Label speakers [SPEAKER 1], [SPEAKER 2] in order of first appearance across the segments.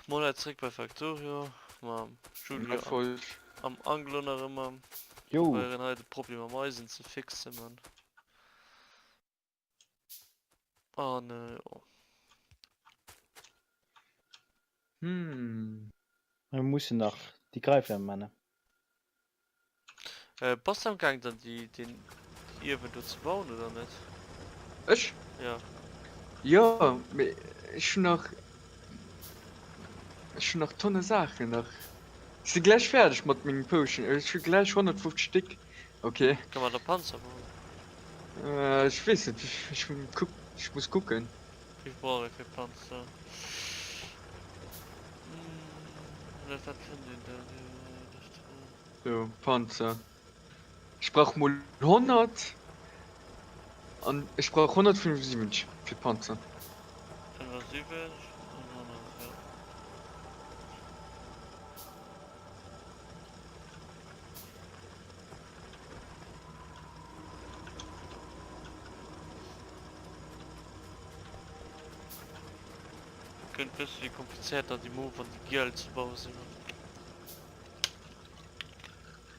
[SPEAKER 1] Mol hei zréck bei Factorio mam Julio am Anglo nach ëmmer.
[SPEAKER 2] Jo.
[SPEAKER 1] Probéieren hei de Problem am Eisen ze fixen, man. An jo.
[SPEAKER 3] Hm.
[SPEAKER 2] Mir mussen nach déi Greiflame man.
[SPEAKER 1] Äh, bass de am gaang dann déi den Iewen do ze bauen oder net?
[SPEAKER 3] Ech?
[SPEAKER 1] Ja.
[SPEAKER 3] Jo, mee ech hunn nach ech hunn nach Tonne Saachen nach. Ech si gläich fäerdeg mat mengem Potion. Ech hu gläich 150 Stéck. Okay.
[SPEAKER 1] Kann man da Panzer bauen?
[SPEAKER 3] Äh, ech weess net, ech kuck, ech muss kucken.
[SPEAKER 1] Wéi brauch ee fir Panzer? Hm, dat fënnt een dann jo dat.
[SPEAKER 3] Sou, Panzer. Ech brauch mol 100 an ech brauch 175 fir Panzer.
[SPEAKER 1] 75 an 100, jo. Kënnt bësse wéi komplizéiert dat déi Move an déi Giel ze baue sinn.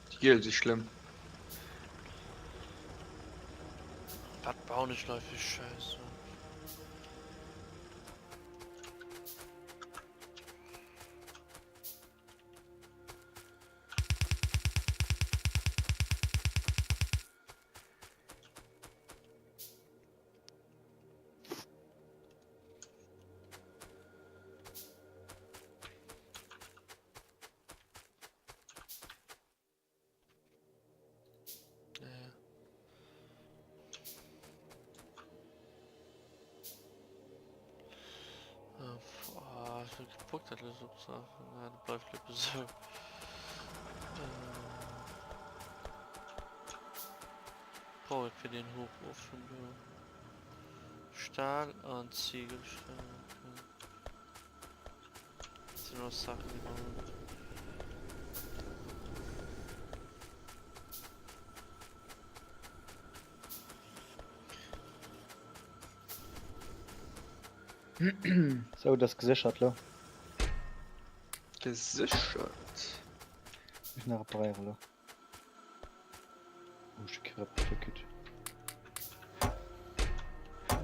[SPEAKER 3] Déi Giel si schlëmm.
[SPEAKER 1] Wat bauen ech lei fir Schäiss? Brauch fir den Hochofen do Stahl an Ziegelstein. Okay. Dat sinn alles Saachen déi mer hunn.
[SPEAKER 2] Sou, dat ass geséchert lo.
[SPEAKER 3] Geséchert?
[SPEAKER 2] Muss nach reparéieren lo. Oh, ech hu kee Reparéier kritt.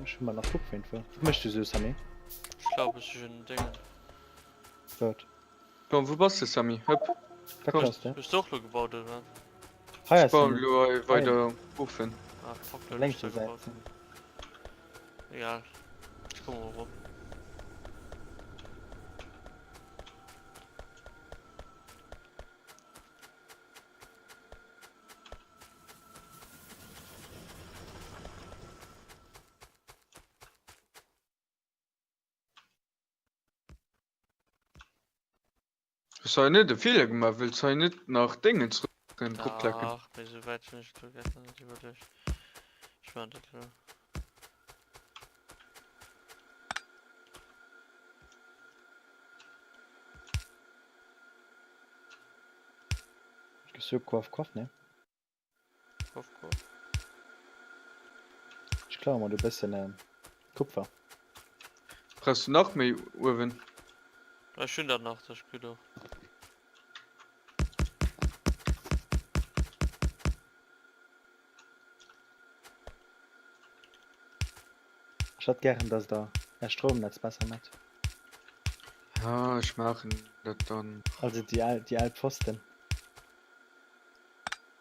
[SPEAKER 2] Ech hu mal nach Kupfer irgendwo. Wat méchs du sou, Sammy?
[SPEAKER 1] Ech glaube ech hun Déngen.
[SPEAKER 2] Wat?
[SPEAKER 3] Komm, wou bass de, Sammy? Hëpp.
[SPEAKER 2] Wat
[SPEAKER 3] Komm.
[SPEAKER 2] klaus de?
[SPEAKER 1] Hues du och lo gebaut oder wat?
[SPEAKER 2] Hei
[SPEAKER 3] Ech
[SPEAKER 2] ass
[SPEAKER 3] bauen
[SPEAKER 2] den.
[SPEAKER 3] elo hei
[SPEAKER 2] Hei.
[SPEAKER 3] weider Ofen.
[SPEAKER 1] Ah fuck, lo hun ech
[SPEAKER 2] Lénks
[SPEAKER 1] da
[SPEAKER 2] der Säit.
[SPEAKER 1] gebaut. Egal. Ech komme erop.
[SPEAKER 3] Hues hei net e Feeler gemaach? Wëlls hei net nach Déngen zrëck dropklecken?
[SPEAKER 1] Dach, mee sou wäit hunn ech et elo grad nach net iwwerluecht. Ech maachen dat elo.
[SPEAKER 2] Ech gesoot Quaff Quaff, ne?
[SPEAKER 1] Quaff Quaff.
[SPEAKER 2] Ech klaue mer do bëssen Kupfer.
[SPEAKER 3] Brauchs du nach méi Uewen?
[SPEAKER 1] Ech hunn dat nach, dat ass gutt och.
[SPEAKER 2] Ech hätt gären dass der är Stroumnetz besser mat.
[SPEAKER 3] Ja ech maachen dat dann.
[SPEAKER 2] Also déi al déi al Pfosten.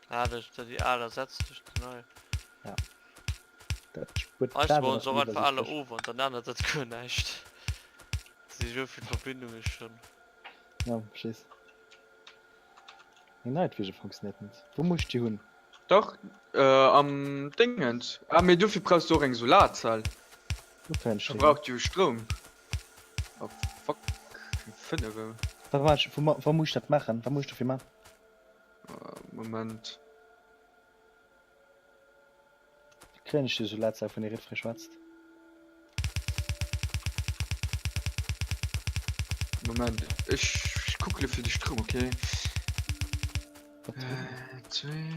[SPEAKER 1] Ah dat déi al ersetzt duerch déi nei.
[SPEAKER 2] Ja. Dat spuert
[SPEAKER 1] Eis
[SPEAKER 2] Plaz an
[SPEAKER 1] bauen
[SPEAKER 2] ass
[SPEAKER 1] se och
[SPEAKER 2] méi
[SPEAKER 1] einfach aler
[SPEAKER 2] iwwersiichtlech.
[SPEAKER 1] of an dann ännert dat guer näischt. Si sou vill Verbindunge schonn.
[SPEAKER 2] Ja, verstees. Meng Night Vision funktioniert net. Wou muss ech déi hunn?
[SPEAKER 3] Dach am Déngens. Ah mee dofir brauchs du och eng Solarzell.
[SPEAKER 2] Wou fënns ech déi?
[SPEAKER 3] Verbraucht jo Stroum. Oh fuck, 5 ewell.
[SPEAKER 2] Wat war ech, wou, wou muss ech dat maachen? Wat muss ech dofir man?
[SPEAKER 3] Moment.
[SPEAKER 2] Kréien ech déi Solarzell vun der Ritt schwätzt?
[SPEAKER 3] Moment, ech kucke fir de Stroum, okay.
[SPEAKER 2] Wat?
[SPEAKER 3] Äh, zwee.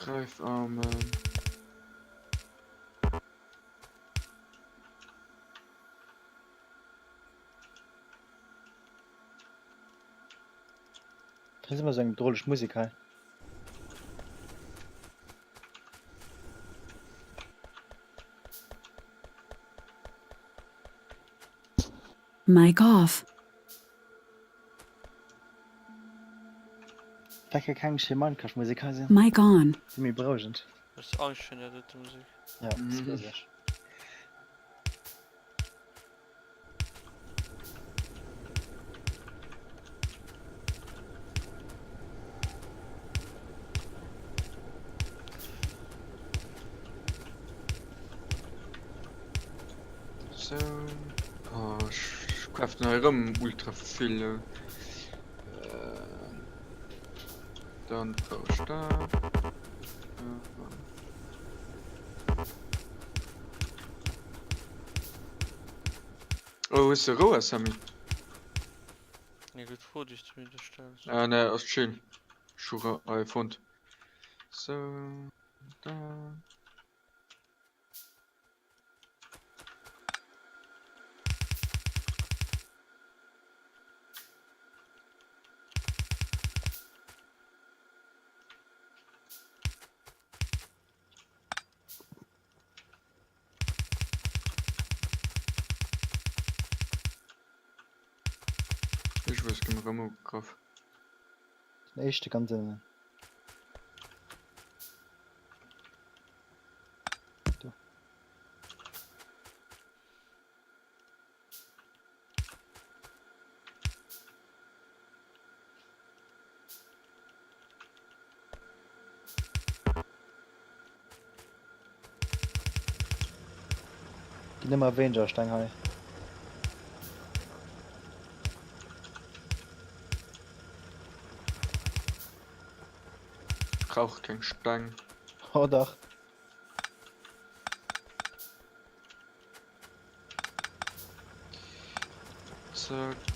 [SPEAKER 3] Greifarmen.
[SPEAKER 2] Dat ass ëmmer esou eng droleg Musek hei.
[SPEAKER 4] Mic off.
[SPEAKER 2] Dat ka keng schéi Minecraft-Musek hei sinn.
[SPEAKER 4] Mic on.
[SPEAKER 2] Si méi berouegend.
[SPEAKER 1] Hues Angscht virun där dote Musek?
[SPEAKER 2] Ja, ass gruseleg.
[SPEAKER 3] Sou, oh, ech craften hei erëm ultra vill. Dann brauch ech dat. Oh, hues de Rouer, Sammy?
[SPEAKER 1] Eng gutt Fro, déi s du mir do stells.
[SPEAKER 3] Ah, ne, ass chill. Ech hu Rouer fonnt. Sou, da. Ech weess ginn erëm ugegraff.
[SPEAKER 2] Den éischte ganz ënnen. Do. Ginn ëmmer wéineger Steng hei.
[SPEAKER 3] Brauch keng Steng.
[SPEAKER 2] Oh dach.
[SPEAKER 3] Zack.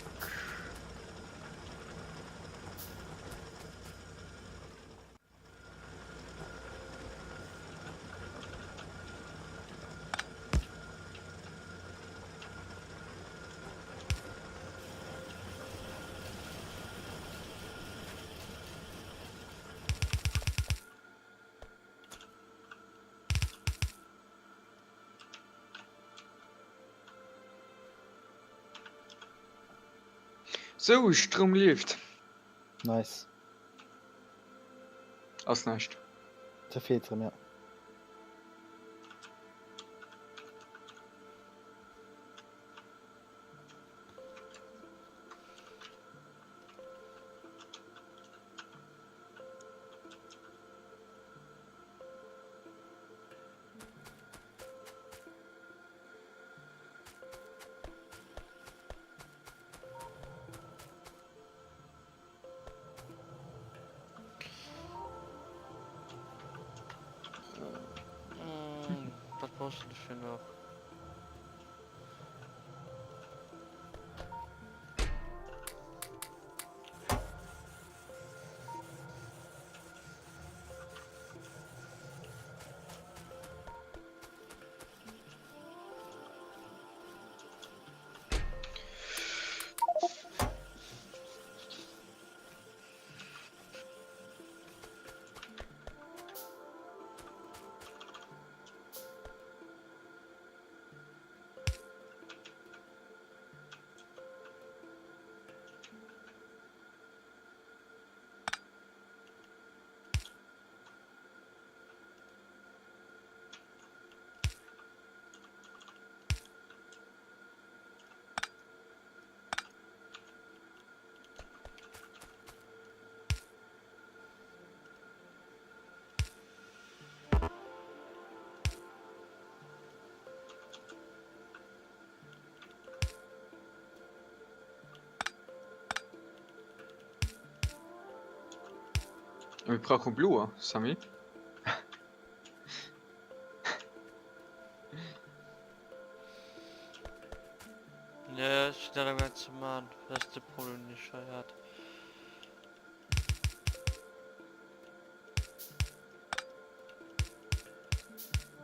[SPEAKER 3] Sou, Stroum leeft.
[SPEAKER 2] Nice.
[SPEAKER 3] Ass näischt.
[SPEAKER 2] Ze feelt rem, ja.
[SPEAKER 1] Wat brauchst du dofir nach?
[SPEAKER 3] Mir brauche bloer, Sammy.
[SPEAKER 1] Ja, ech sinn dat am gaang ze man. Dat ass de Problem deen ech hei hat.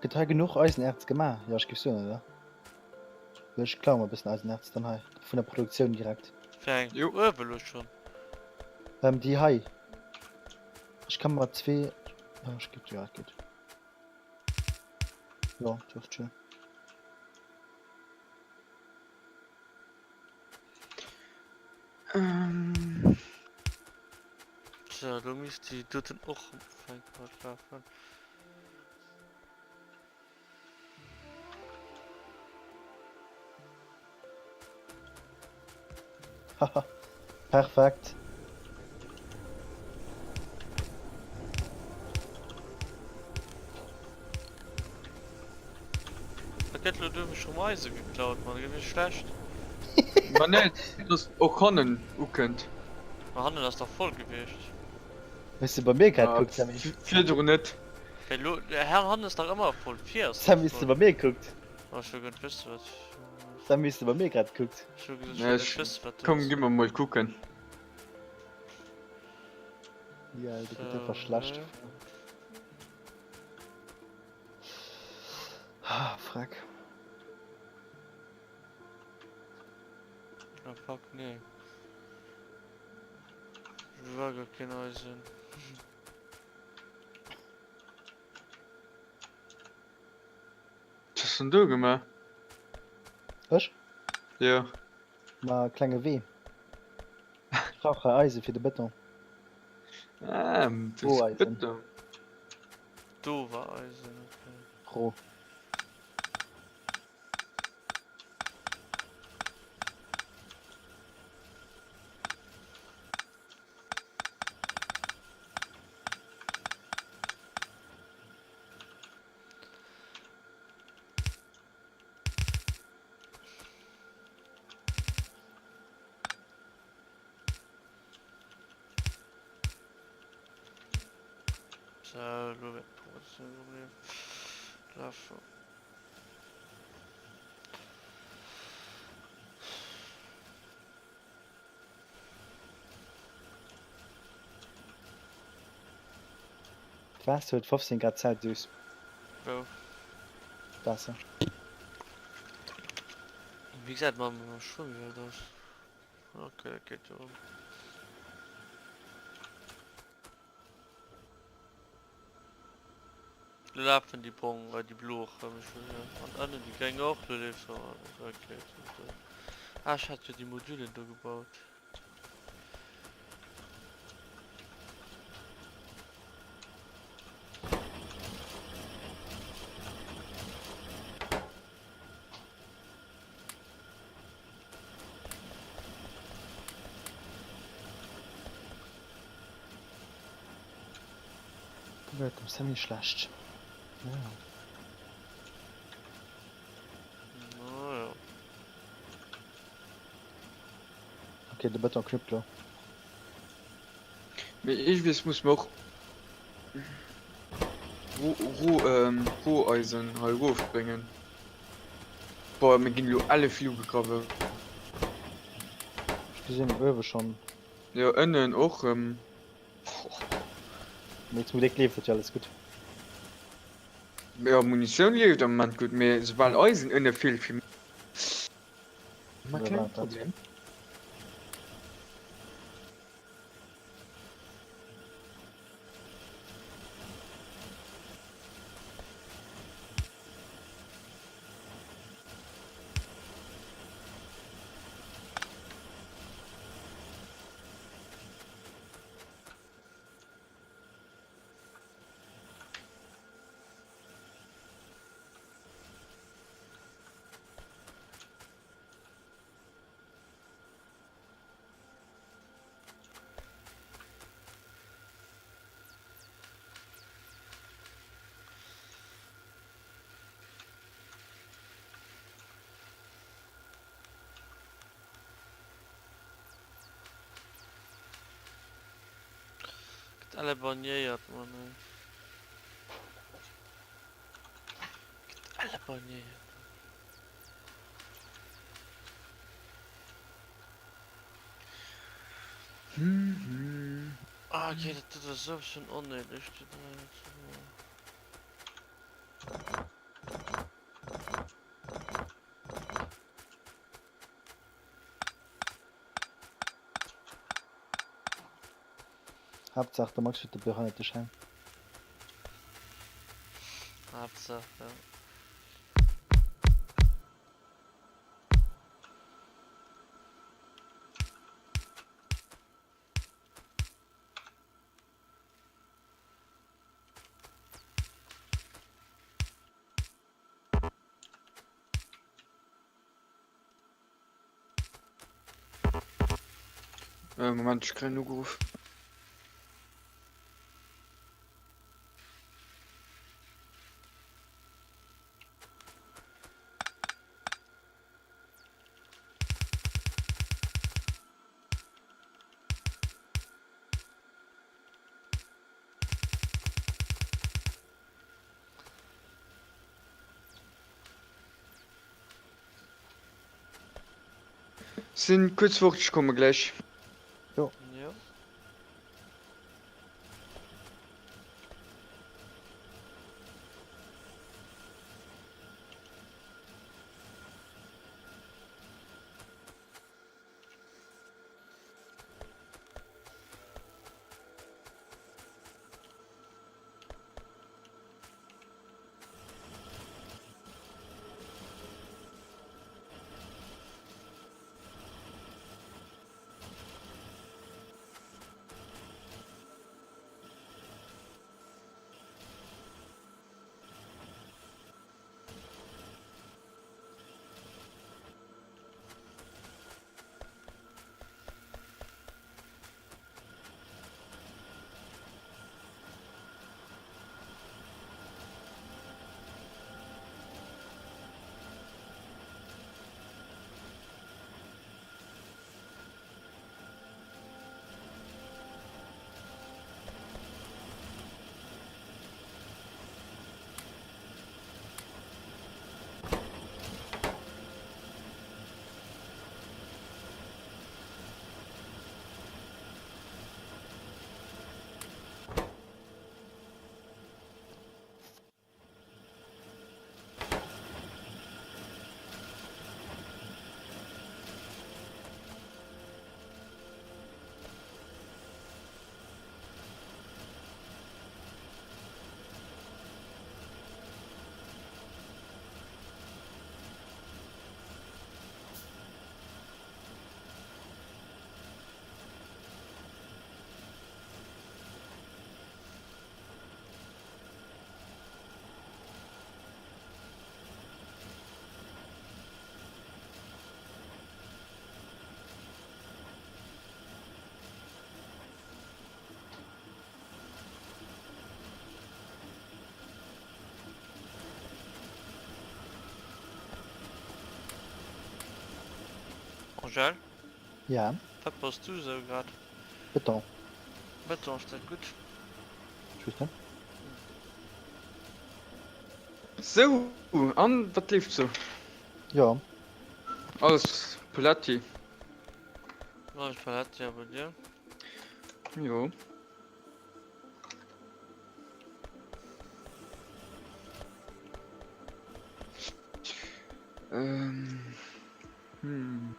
[SPEAKER 2] Gëtt hei genuch Eisenerz gemaach? Jo, ech géif soen, oder? Ech klaue mer e bëssen Eisenerz dann hei vun der Produktioun direkt.
[SPEAKER 1] Fir eng Jo. Uewe lo schonn?
[SPEAKER 2] Ähm, déi hei. Ech ka mer zwee. Ja, ech geb, ja, et geet. Jo, dat ass chill.
[SPEAKER 3] Ähm.
[SPEAKER 1] So, lo misst déi doten och ufänken mat lafen.
[SPEAKER 2] Haha, perfekt.
[SPEAKER 1] Da gëtt lo duerfir scho Eise geklaut, man, gëtt mir schlecht.
[SPEAKER 3] Ma net, dass och hannen ukënnt.
[SPEAKER 1] Ma hannen ass dach voll gewiescht.
[SPEAKER 2] Hues de bei mir grad kuckt, Sammy?
[SPEAKER 3] Virdrun net.
[SPEAKER 1] Wéi lo? Herr hannen ass dach ëmmer voll, vir ass dach
[SPEAKER 2] Sammy, hues de
[SPEAKER 1] voll.
[SPEAKER 2] bei mir gekuckt?
[SPEAKER 1] Oh, ech wëll guer net wëssen wat.
[SPEAKER 2] Sammy, hues de bei mir grad gekuckt?
[SPEAKER 1] Ech hu gesot, ech wëll net wëssen wat do
[SPEAKER 3] Komm,
[SPEAKER 1] ass.
[SPEAKER 3] gi mer mol kucken.
[SPEAKER 2] Ja, dat gëtt einfach schlecht. Ah, freck.
[SPEAKER 1] Ah, fuck, nee. Do war gar keen Eisen.
[SPEAKER 3] Was hast denn du gemacht?
[SPEAKER 2] Ech?
[SPEAKER 3] Ja.
[SPEAKER 2] Ma klenge Wee. Ich brauch hei Eise fir de Beton.
[SPEAKER 3] Ah, das
[SPEAKER 2] Roheisen.
[SPEAKER 3] Beton.
[SPEAKER 1] Do war Eisen, okay.
[SPEAKER 2] Roh.
[SPEAKER 1] So, lo wäert d'Produktioun erëm lafen.
[SPEAKER 2] D'Waasser huet 15 Grad Celsius.
[SPEAKER 1] Wou?
[SPEAKER 2] D'Waasser.
[SPEAKER 1] Wéi gesäit mam Schwëmmwäert aus? Ok, dat geet jo erëm. Lo lafen déi brong, äh, déi blo erëm, ech wëll jo, an ënnen déi gréng och, lo leeft erëm alles, ok, super. Ah, ech hat jo déi Modulen do gebaut.
[SPEAKER 2] Do wär et dem Sammy schlecht. Naja.
[SPEAKER 1] Naja.
[SPEAKER 2] Okay, de Beton knuppt lo.
[SPEAKER 3] Mee iergendwees muss mer och Roh, Roh, ähm, Roheisen hei erofbréngen. Boah, mir ginn elo elle vill ugegraff.
[SPEAKER 2] Ech gesinn uewe schonn.
[SPEAKER 3] Jo, ënnen och rëm.
[SPEAKER 2] Mee zum Gléck leeft et jo alles gutt.
[SPEAKER 3] Jo, Munitioun leeft am Moment gutt, mee soubal Eisen ënne feelt fir ma kleng Problem.
[SPEAKER 1] Gëtt alle bagnéiert, Mann, ey. Gëtt alle bagnéiert. Ah, okay, dat dat ass sowas vun onnéideg, déi 3.
[SPEAKER 2] Haaptsaach de Max huet de Bur hannert de Schäin.
[SPEAKER 1] Haaptsaach, ja.
[SPEAKER 3] Äh, Moment, ech kréien en Ugeruff. Sinn kuerz fort, ech komme gläich.
[SPEAKER 2] Jo.
[SPEAKER 1] Jo. Angèle?
[SPEAKER 2] Ja?
[SPEAKER 1] Wat bass du esou grad?
[SPEAKER 2] Beton.
[SPEAKER 1] Beton, ass dat gutt?
[SPEAKER 2] Ech weess net.
[SPEAKER 3] Sou, an wat leeft sou?
[SPEAKER 2] Jo.
[SPEAKER 3] Alles paletti?
[SPEAKER 1] Alles paletti, a bei dir?
[SPEAKER 3] Jo. Ähm. Hm.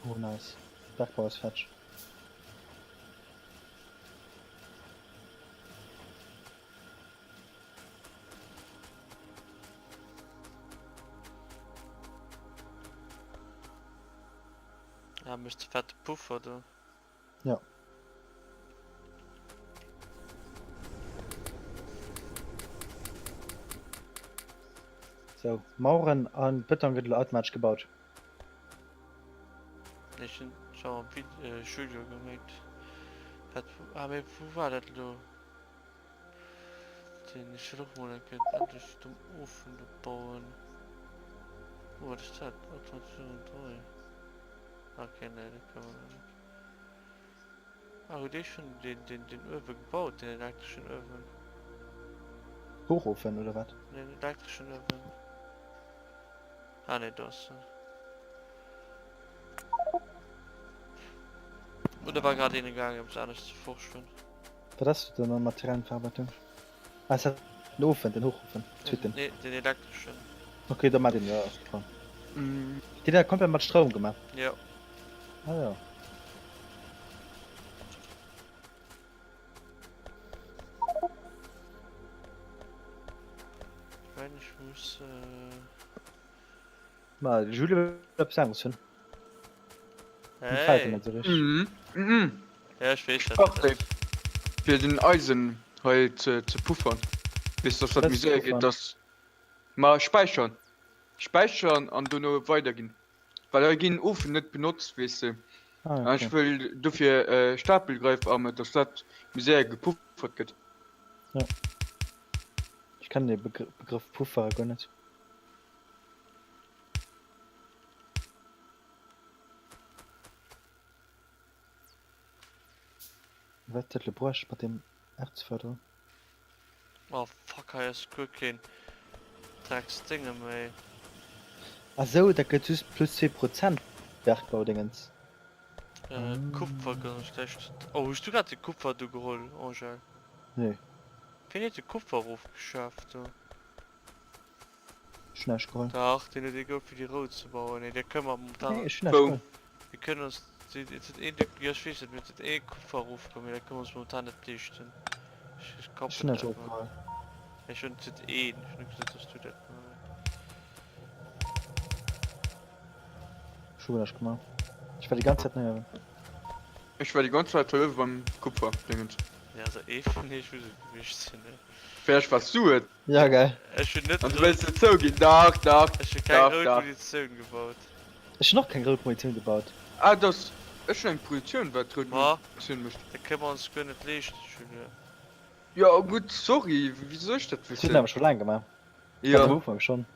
[SPEAKER 2] Oh nice. Bergbau ass fäerdeg.
[SPEAKER 1] Ah, mécht ze fette Puffer do.
[SPEAKER 2] Ja. Sou, Maueren an Bëtong gëtt elo automatesch gebaut.
[SPEAKER 1] Ech hunn scho am Studio gemierkt. Wat, ah mee wou war dat elo? Den ech wëll och mol eng Kéier endlech den Ofen do bauen. Oh wat ass dat? Automatisierung 3. Ok nee dat kann man net. Ah hutt dir schon den den den Uewe gebaut, den elektreschen Uewen?
[SPEAKER 2] Hochofen oder wat?
[SPEAKER 1] Den elektreschen Uewen. Ah nee do ass en. Oder war grad een gaangen eppes anescht ze forschen?
[SPEAKER 2] Wat ass dat dann an Materialverarbeitung? Ah, ist dat den Ofen, den Hochofen, zweeten?
[SPEAKER 1] Nee, den elektreschen.
[SPEAKER 2] Okay, da mat den, ja, super. Mm. Deen hat komplett mat Stroum gemaach?
[SPEAKER 1] Ja.
[SPEAKER 2] Ah ja.
[SPEAKER 1] Ich mein, ich muss, äh...
[SPEAKER 2] Ma, de Jules wëll eppes aneres hunn. Mir gefält en
[SPEAKER 1] Hey!
[SPEAKER 2] net esou richteg.
[SPEAKER 3] Mhm. Mhm.
[SPEAKER 1] Ja, ech weess, wat
[SPEAKER 3] Ach,
[SPEAKER 1] dat
[SPEAKER 3] déi,
[SPEAKER 1] ass.
[SPEAKER 3] fir den Eisen hei ze, ze puffern. Weess, dass dat
[SPEAKER 2] Wat
[SPEAKER 3] méi
[SPEAKER 2] ze
[SPEAKER 3] séier geet,
[SPEAKER 2] puffern?
[SPEAKER 3] dass. Ma späichern. Späichern an dono weiderginn. Well hei ginn Ofen net benotzt, weess de.
[SPEAKER 2] Ah,
[SPEAKER 3] An ech
[SPEAKER 2] okay.
[SPEAKER 3] wëll dofir Stapelgreifarme, dass dat méi séier gepuffert gëtt.
[SPEAKER 2] Ja. Ech kennen de Begrëff puffere guer net. Wat huet lo bruecht mat deem Erzförderer?
[SPEAKER 1] Oh fuck, hei ass guer keen Drecksdénge méi.
[SPEAKER 2] Ah sou, dat gëtt just plus 2% Bergbaudingens.
[SPEAKER 1] Kupfer ganz schlecht. Oh, hues du grad de Kupfer do geholl, Angèle?
[SPEAKER 2] Nee.
[SPEAKER 1] Wien huet de Kupfer erofgeschaaft do?
[SPEAKER 2] Ech hunn näischt geholl.
[SPEAKER 1] Dach, deen huet ee gouf fir déi rout ze bauen. Nee, där kënne mer momentan.
[SPEAKER 2] Nee, ech hunn näischt
[SPEAKER 3] Wou?
[SPEAKER 2] geholl.
[SPEAKER 1] Mir kënnen ons déi, et huet een de, jo ech weess et, mee et huet ee Kupfer erofgeholl, mee dat kënne mer ons momentan net leeschten. Ech, ech
[SPEAKER 2] Ech
[SPEAKER 1] kappen
[SPEAKER 2] hunn näischt
[SPEAKER 1] dat mol.
[SPEAKER 2] erofgeholl.
[SPEAKER 1] Ech hunn, et huet een, ech hunn net gesot, dass du dat gemaach hues.
[SPEAKER 2] Ech hu näischt gemaach. Ech war déi ganz Zäit néierwen.
[SPEAKER 3] Ech war déi ganz Zäit hei uewe beim Kupfer-Dingens.
[SPEAKER 1] Ja, also ee vun iech muss et gewiescht sinn, ne?
[SPEAKER 3] Vläicht wars du et.
[SPEAKER 2] Ja, geil.
[SPEAKER 1] Ech hun net
[SPEAKER 3] An du wëlls net zouginn? Dach, dach,
[SPEAKER 1] Ech hun keng
[SPEAKER 3] dach,
[SPEAKER 1] rout
[SPEAKER 3] dach.
[SPEAKER 1] Munitioun gebaut.
[SPEAKER 2] Ech hun och keng rout Munitioun gebaut.
[SPEAKER 3] Ah, dass ech hun eng Produktioun wat rout
[SPEAKER 1] Ma,
[SPEAKER 3] Munitioun mécht.
[SPEAKER 1] dat kënne mer ons guer net leeschten, Julien.
[SPEAKER 3] Jo gutt, sorry, wéi soll ech dat
[SPEAKER 2] Dat huet en
[SPEAKER 3] wëssen?
[SPEAKER 2] awer scho laang gemaach. Ganz
[SPEAKER 3] Jo.
[SPEAKER 2] am Ufank schonn.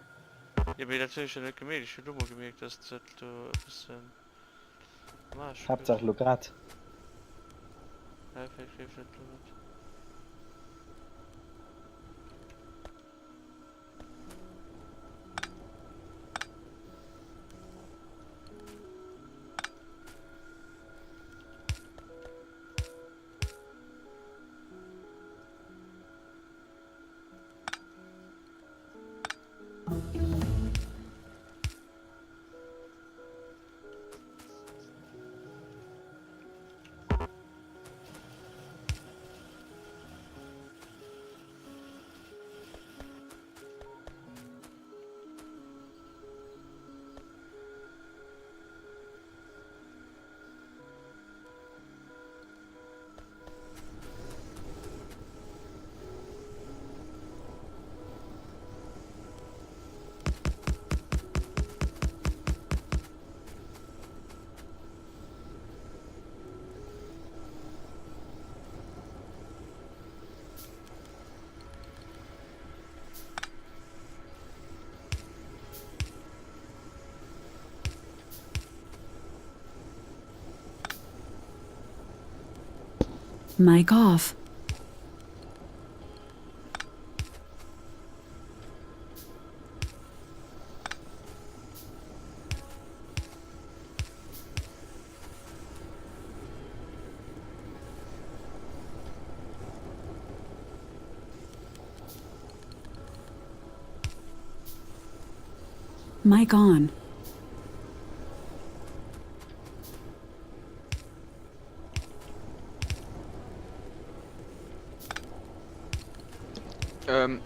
[SPEAKER 1] Jo, mee dat hun ech jo net gemierkt. Ech hun elo mol gemierkt, dass dat do e bëssen magesch gëtt.
[SPEAKER 2] Haaptsaach elo grad.
[SPEAKER 1] Ja, vläicht leeft dat elo net.
[SPEAKER 4] Mic off. Mic on.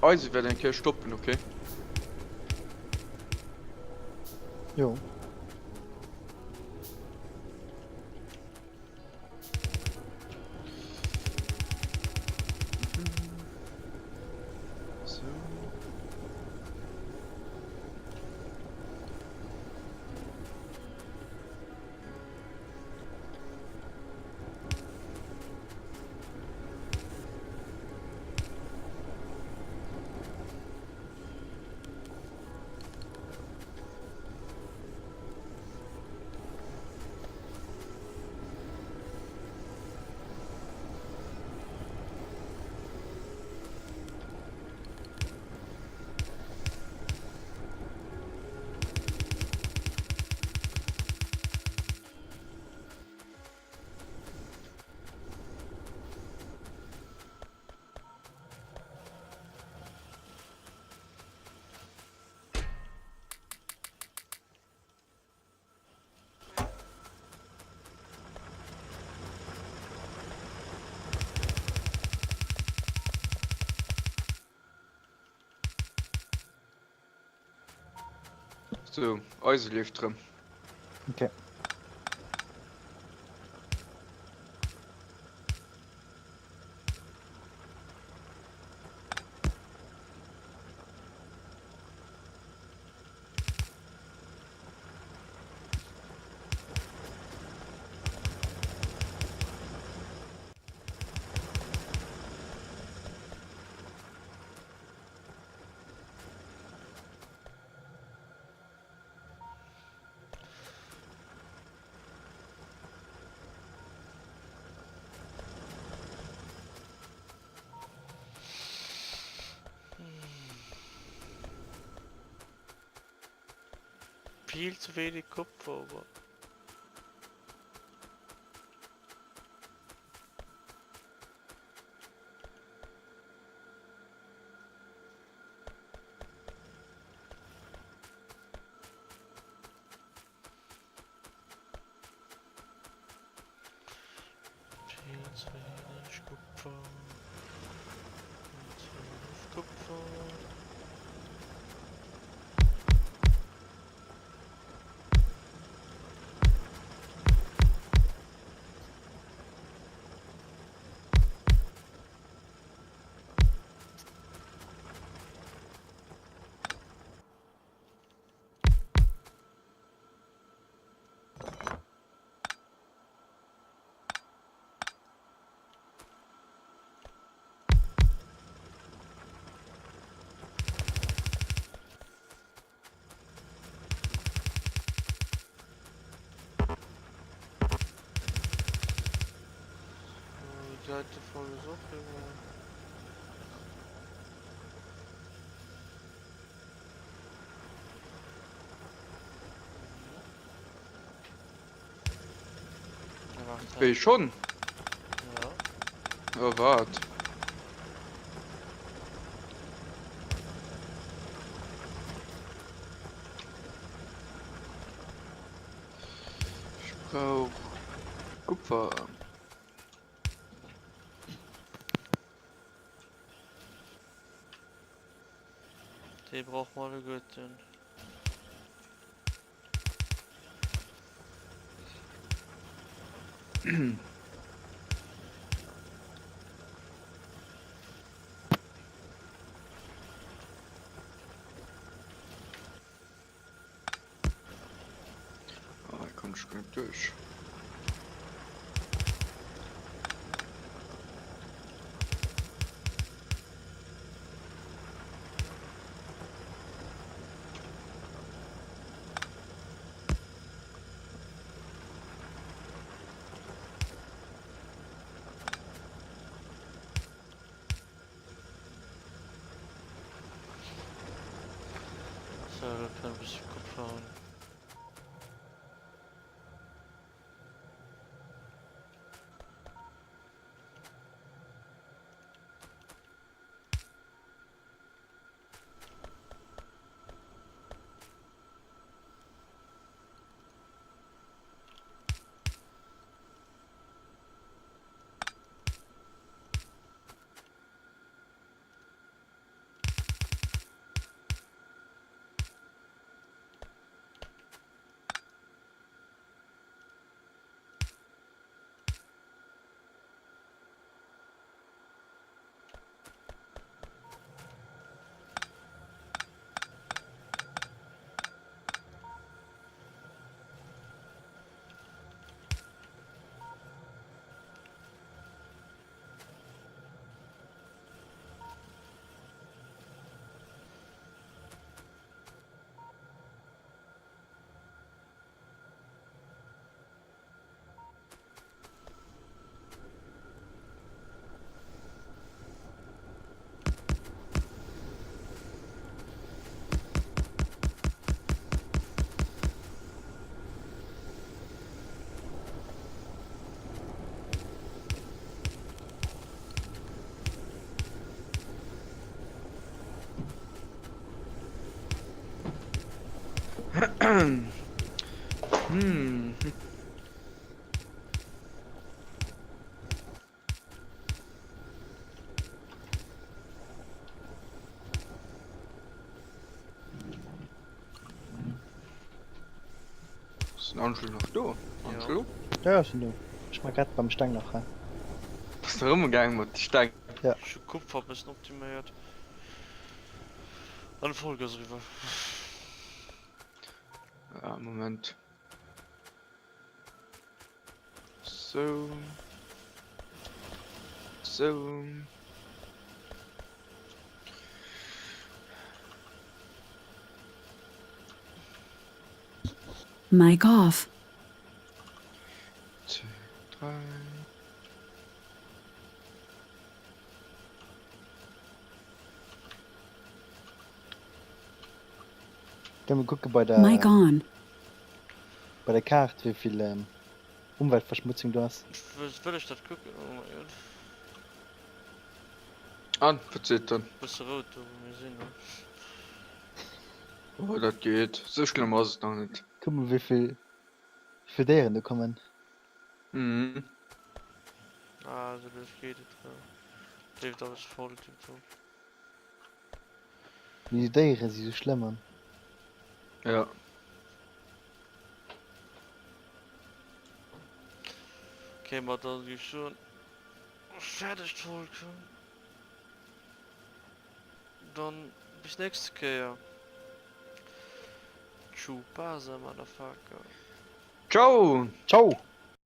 [SPEAKER 3] Eise wäert eng Kéier stoppen, okay?
[SPEAKER 2] Jo.
[SPEAKER 3] So. So, Eise leeft rëm.
[SPEAKER 2] Okay.
[SPEAKER 1] Viel zu wenig Kupfer, aber. Viel zu wenig Kupfer. Viel zu wenig Kupfer. Die alte Folge ist auch immer.
[SPEAKER 3] Wéi schonn?
[SPEAKER 1] Ja.
[SPEAKER 3] Oh wat? Ech brauch Kupfer.
[SPEAKER 1] Déi brauche mer alleguerten.
[SPEAKER 3] Ah, hei komm ech guer net duerch.
[SPEAKER 1] So, da kann ein bisschen Kupfer holen.
[SPEAKER 3] Hm. Ass den Angelo nach do? Angelo?
[SPEAKER 2] Ja, ja, ech sinn do. Ech war grad beim Steng nach hei.
[SPEAKER 3] Bass de erëmgaang mat de Steng?
[SPEAKER 2] Ja.
[SPEAKER 1] Ech hu Kupfer bëssen optiméiert an d'Folg ass eriwwer.
[SPEAKER 3] Ah, Moment. Sou. Sou.
[SPEAKER 4] Mic off.
[SPEAKER 3] 2, 3.
[SPEAKER 2] Geh mol kucke bei der
[SPEAKER 4] Mic on.
[SPEAKER 2] bei der Kaart wéivill Umweltverschmutzung do ass.
[SPEAKER 1] Wëll ech dat kucken? Oh mein Gott.
[SPEAKER 3] An, wat seet en?
[SPEAKER 1] Bësse rout do wou mir sinn ne?
[SPEAKER 3] Oh dat geet, sou schlëmm ass et nach net.
[SPEAKER 2] Kuck mol wéivill wéivill Déieren do kommen.
[SPEAKER 3] Mhm.
[SPEAKER 1] Ah sou lues geet et rëm. Leeft alles voll tiptop.
[SPEAKER 2] Mee déi Déiere si sou schlëmm an.
[SPEAKER 3] Ja.
[SPEAKER 1] Ok, ma dann gi ech soen, fäerdeg d'Folg. Dann bis nächste Kéier. Tschupasa, Motherfucker.
[SPEAKER 3] Ciao!
[SPEAKER 2] Ciao!